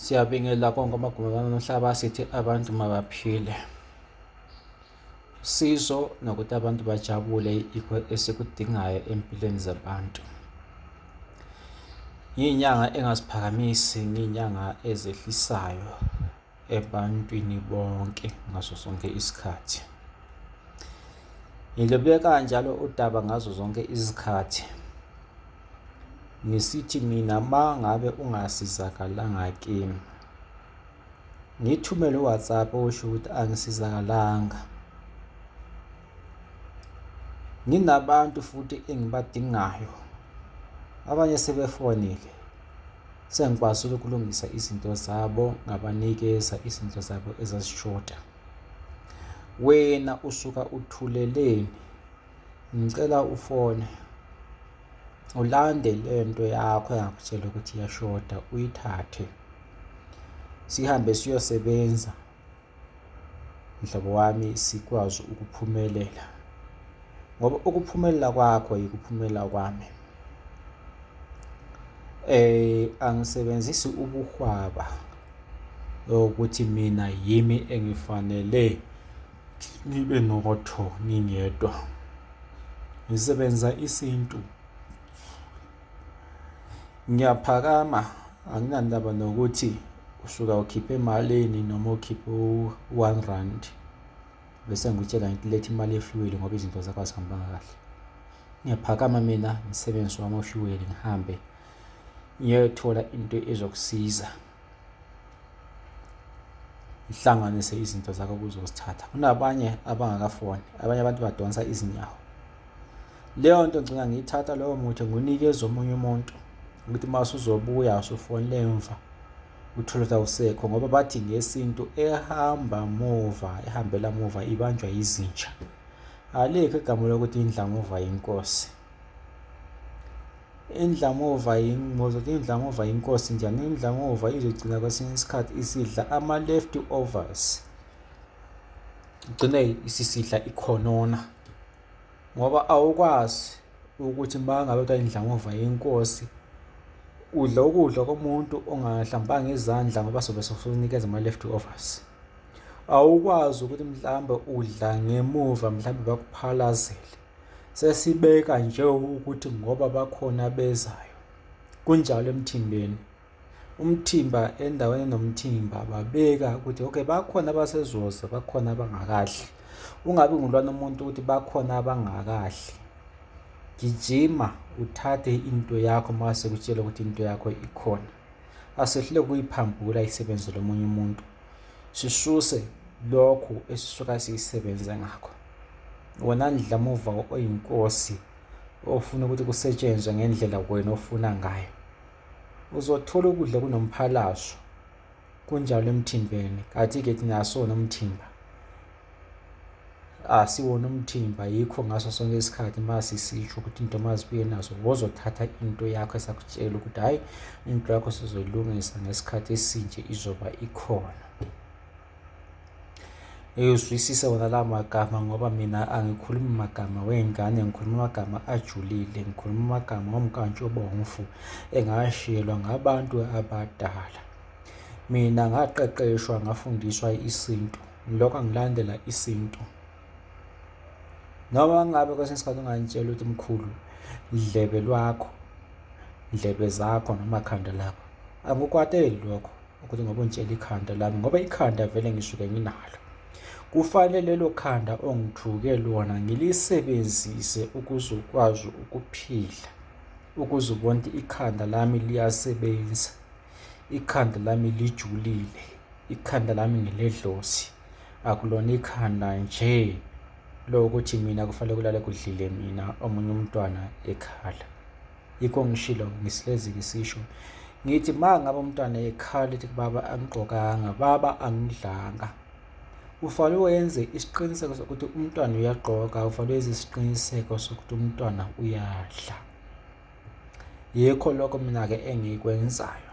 Siyabingelela konke amagumbi omhlaba, sithi abantu mabaphile. Usizo nokuthi abantu bajabule yikho esikudingayo empilweni zabantu. Ngiyinyanga engaziphakamisi, ngiyinyanga ezehlisayo ebantwini bonke ngaso sonke isikhathi. Ngilubeka njalo udaba ngazo zonke izikhathi. Ngisithi mina uma ngabe ungasizakalanga kimi, ngithumele u-WhatsApp usho ukuthi angisizakalanga. Nginabantu futhi engibadingayo, abanye sebefonile, sengikwazile ukulungisa izinto zabo ngabanikeza izinto zabo ezazishoda. Wena usuka uthuleleni? Ngicela ufone ulande le nto yakho engakutshela ukuthi iyashoda uyithathe, sihambe siyosebenza mhlobo wami, sikwazi ukuphumelela ngoba ukuphumelela kwakho yikuphumelela kwami. Angisebenzisi ubuhwaba ukuthi mina yimi engifanele ngibe notho ngingedwa. Ngisebenza isintu, ngiyaphakama anginandaba nokuthi usuka ukhiphe malini noma ukhiphe u-one rand bese ngikutshela ngithi letha imali yefuel ngoba izinto zakho azihambanga kahle. Ngiyaphakama mina ngisebenzise wami ufuel ngihambe ngiyothola into ezokusiza. Ngihlanganise izinto zakho kuzozithatha. Kunabanye abangakafoni, abanye abantu badonsa izinyawo. Leyo nto ngigcina ngiyithatha lowo muthi ngiwunikeze omunye umuntu ukuthi uma usuzobuya usufonile emva uthole ukuthi awusekho ngoba bathi ngesintu ehamba muva ehambela muva ibanjwa yizinja. Alikho igama lokuthi indlamuva yinkosi. Indlamuva ngizothi indlamuva inkosi njani? Indlamuva izogcina kwesinye isikhathi isidla ama-left overs, igcine isisidla ikhonona ngoba awukwazi ukuthi uma ngabe kuthiwa indlamuva yenkosi udla ukudla komuntu ongahlambanga izandla ngoba sobe sokunikeza ama-left overs. Awukwazi ukuthi mhlawumbe udla ngemuva mhlawumbe bakuphalazele. Sesibeka nje ukuthi ngoba bakhona abezayo. Kunjalo emthimbeni. Umthimba endaweni enomthimba babeka ukuthi okay bakhona abasezoza, bakhona abangakadli. Ungabi ngulwana umuntu ukuthi bakhona abangakadli. Gijima uthathe into yakho uma sekutshela ukuthi into yakho ikhona. Asehluleke ukuyiphambula isebenzele omunye umuntu. Sisuse lokhu esisuka siyisebenze ngakho. Wena ndlamuva oyinkosi ofuna ukuthi kusetshenzwe ngendlela wena ofuna ngayo, uzothola ukudla kunomphalazo kunjalo emthimbeni. Kanti-ke thina asiwona umthimba, asiwona umthimba. Yikho ngaso sonke isikhathi uma sisisho ukuthi into mazibuye nazo, wozothatha into yakho esakutshela ukuthi hhayi into yakho sizoyilungisa ngesikhathi esinje izoba ikhona. Uyozwisisa wona la magama ngoba mina angikhulumi magama wey'ngane, ngikhuluma amagama ajulile, ngikhuluma amagama omnkantshubomvu engashiyelwa ngabantu abadala. Mina ngaqeqeshwa ngafundiswa isintu, ngilokhu ngilandela isintu. Noma ngabe kwesinye isikhathi ungangitshela ukuthi mkhulu dlebe lwakho, ndlebe zakho noma khanda lakho, angikukwateli lokho. Ukuthi ngoba ungitshela ikhanda lami ngoba ikhanda vele ngisuke nginalo. Kufanele lelo khanda ongithuke lona ngilisebenzise ukuze ukwazi ukuphila, ukuze ubone ukuthi ikhanda lami liyasebenza, ikhanda lami lijulile, ikhanda lami ngeledlozi. Akulona ikhanda nje lokuthi mina kufanele kulale kudlile mina omunye umntwana ekhala. Yikho ngishilo ngihlezi ngisisho ngithi uma ngabe umntwana ekhala ethi baba angigqokanga, baba angidlanga, ufanele wenze isiqiniseko sokuthi umntwana uyagqoka, ufanele wenze isiqiniseko sokuthi umntwana uyadla. Yikho lokho mina-ke engikwenzayo.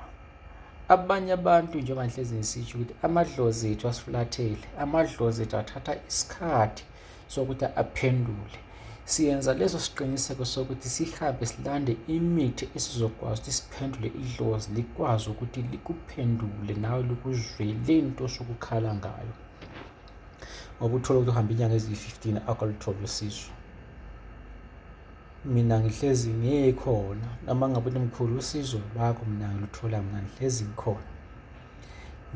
Abanye abantu njengoba ngihlezi ngisisho ukuthi amadlozi ethu asifulathele, amadlozi ethu athatha isikhathi sokuthi aphendule. Siyenza leso siqiniseko sokuthi sihambe silande imithi esizokwazi ukuthi siphendule idlozi likwazi ukuthi likuphendule nawe likuzwe le nto osuke ukhala ngayo. Ngoba uthole ukuthi uhambe inyanga eziyi-15 akalutholi usizo. Mina ngihlezi ngikhona noma ngabe mkhulu usizo lwakho mina ngiluthola, mina ngihlezi ngikhona.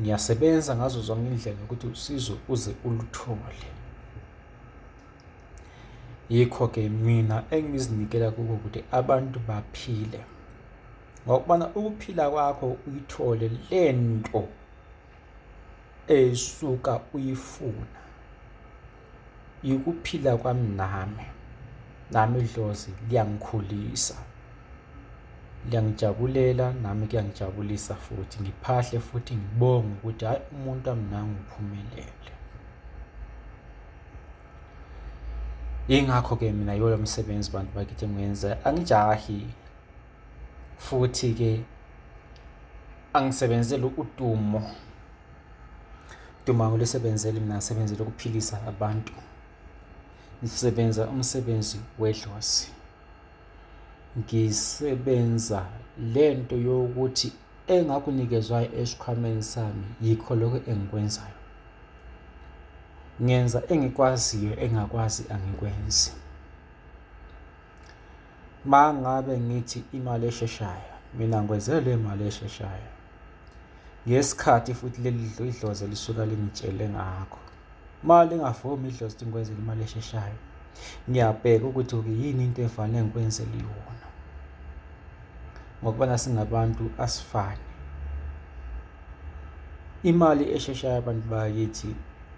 Ngiyasebenza ngazo zonke indlela ukuthi usizo uze uluthole. Yikho-ke mina engizinikela kuko ukuthi abantu baphile. Ngokubana ukuphila kwakho uyithole lento esuka uyifuna. Yikuphila kwami nami, nami idlozi liyangikhulisa, liyangijabulela nami kuyangijabulisa futhi ngiphahle futhi ngibonge ukuthi hhayi umuntu wami nangu uphumelele. Yingakho-ke mina yiwo lo msebenzi bantu bakithi engiwenzayo, angijahi futhi-ke angisebenzeli udumo. Udumo angilusebenzeli mina, ngisebenzela ukuphilisa abantu. Ngisebenza umsebenzi wedlozi. Ngisebenza lento yokuthi engakunikezwayo esikhwameni sami yikho lokho engikwenzayo. Ngenza engikwaziyo, engakwazi angikwenzi. Uma ngabe ngithi imali esheshayo, mina ngikwenzela imali esheshayo. Ngesikhathi futhi leli idlozi lisuka lingitshele ngakho. Uma lingavumi idlozi ukuthi ngikwenzele imali esheshayo, ngiyabheka ukuthi okay yini into efanele ngikwenzele yona. Ngokubana singabantu asifani. Imali esheshayo abantu bakithi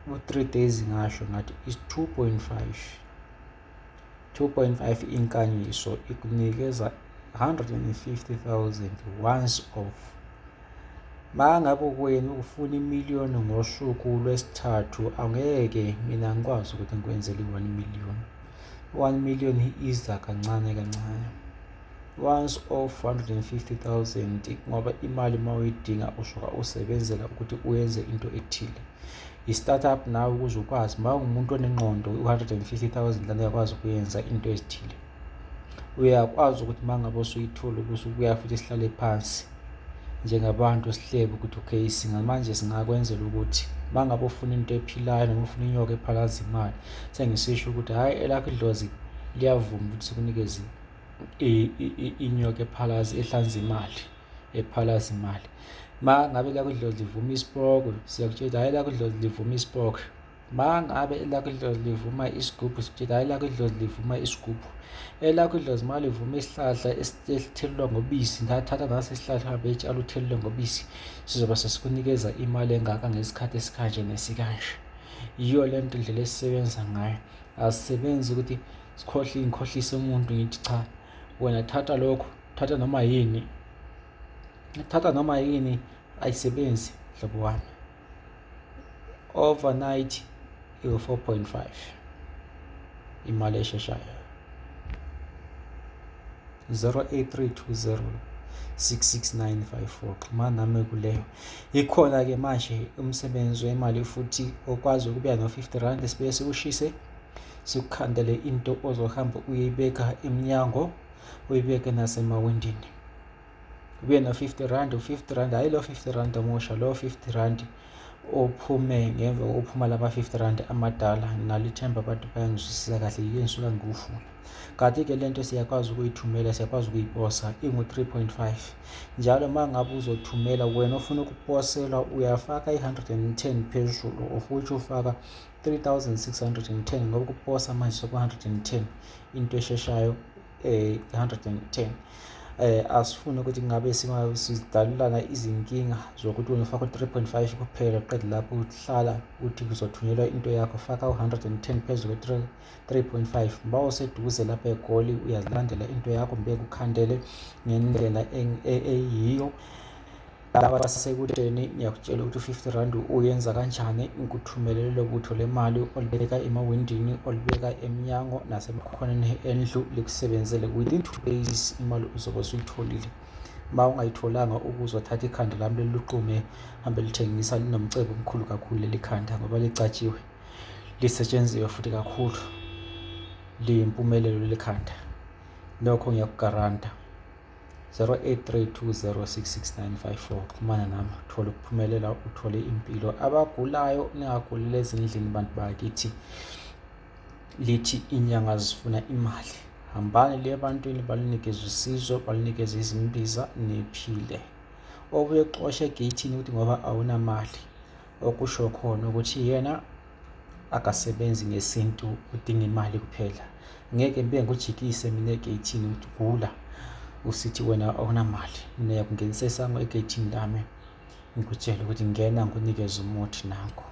u-3 days ngasho ngathi is 2.5. 2.5 inkanyiso ikunikeza 150,000 once off. Uma ngabe wena ufuna imiliyoni ngosuku lwesithathu angeke mina ngikwazi ukuthi ngikwenzele i-1 million. 1 million iza kancane kancane. Once off 150,000 ngoba imali uma uyidinga usuka usebenzela ukuthi uyenze into ethile. I-startup nawe ukuze ukwazi uma ungumuntu onengqondo u-150,000 lana uyakwazi ukuyenza into ezithile. Uyakwazi ukuthi uma ngabe usuyithola ubusubuya futhi sihlale phansi njengabantu sihlebe ukuthi okay singamanje singakwenzela ukuthi uma ngabe ufuna into ephilayo noma ufuna inyoka ephalaza imali sengisisho ukuthi hhayi elakho idlozi liyavuma ukuthi sikunikeze inyoka ephalaza ehlanza imali, ephalaza imali. Uma ngabe elakho idlozi livuma isipokwe siyakutshela ukuthi hhayi elakho idlozi livuma isipokwe. Uma ngabe elakho idlozi livuma isigubhu sikutshela hhayi elakho idlozi livuma isigubhu. Elakho idlozi uma livuma isihlahla esithelelwa ngobisi, thatha naso isihlahla uhambe uyotshala uthelele ngobisi, sizoba sesikunikeza imali engaka ngesikhathi esikanje nesikanje. Yiyo le nto indlela esisebenza ngayo. Asisebenzi ukuthi sikhohle ngikhohlise umuntu ngithi cha wena thatha lokho, thatha noma yini, thatha noma yini, ayisebenzi mhlobo wami. Overnight iwu-4.5 imali esheshayo. 08320 66954 xhumana nami kuleyo. Ikhona-ke manje umsebenzi wemali futhi okwazi ukubuya no-50 rand sibuye siwushise sikukhandele into ozohamba uyibeka emnyango uyibeke nasemawindini. Ubuye no-50 rand, u-50 rand hhayi lo 50 rand omusha, lo 50 rand ophume ngemva kokuphuma lama 50 rand amadala. Nginalo ithemba abantu bayangizwisisa kahle, yiyo engisuka ngiwufuna. Kanti-ke le nto siyakwazi ukuyithumela, siyakwazi ukuyiposa ingu-3.5. Njalo uma ngabe uzothumela wena ofuna ukuposelwa uyafaka i-110 phezulu, of which ufaka 3610 ngoba ukuposa manje soku-110 into esheshayo 110. Asifuni ukuthi ngabe sidalulana izinkinga zokuthi wena ufaka u-3.5 kuphela qede lapho uhlala uthi kuzothunyelwa into yakho, faka u-110 phezu kwe-3.5. Uma useduze lapha eGoli uyazilandela into yakho, ngibeke ukhandele ngendlela eyiyo. Laba abasekudeni ngiyakutshela ukuthi u-50 rand uyenza kanjani, ngikuthumelele lelo butho lemali olibeka emawindini, olibeka emnyango nasemakhoneni endlu, likusebenzele within 2 days imali uzobe usuyitholile. Uma ungayitholanga ubuzothatha ikhanda lami leli luqume hambe lithengisa, linomcebo omkhulu kakhulu leli khanda ngoba licatshiwe, lisetshenziwe futhi kakhulu. Liyimpumelelo lekhanda. Lokho ngiyakugaranta. 0832066954 xhumana nami uthole ukuphumelela uthole impilo. Abagulayo ningaguleli ezindlini bantu bakithi. Lithi inyanga zifuna imali. Hambani liye ebantwini balinikeze usizo, balinikeze izimbiza niphile. Obuye kuxoshe egeyithini ukuthi ngoba awunamali. Okusho khona ukuthi yena akasebenzi ngesintu udinga imali kuphela. Ngeke ngibe ngikujikise mina egeyithini ukuthi gula usithi wena awunamali. Mina ngiyakungenisa esango egeyithini lami ngikutshele ukuthi ngena ngikunikeze umuthi nanku.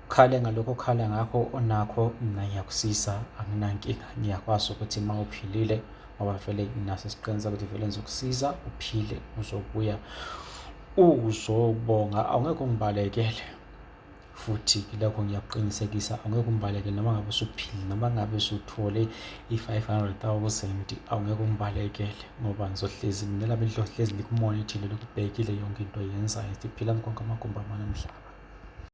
Ukhale ngalokho okhala ngakho onakho mina ngiyakusiza anginankinga ngiyakwazi ukuthi uma uphilile ngoba vele nginaso isiqiniseko ukuthi vele ngizokusiza uphile uzobuya uzobonga awungeke ungibalekele futhi lokho ngiyakuqinisekisa awungeke umbalekele noma ngabe usuphilile noma ngabe usuthole i-500,000 awungeke umbalekele ngoba ngizohlezi mina lami idlozi hlezi likumonithile likubhekile yonke into oyenzayo. Siphilani konke amagumbi amane omhlaba.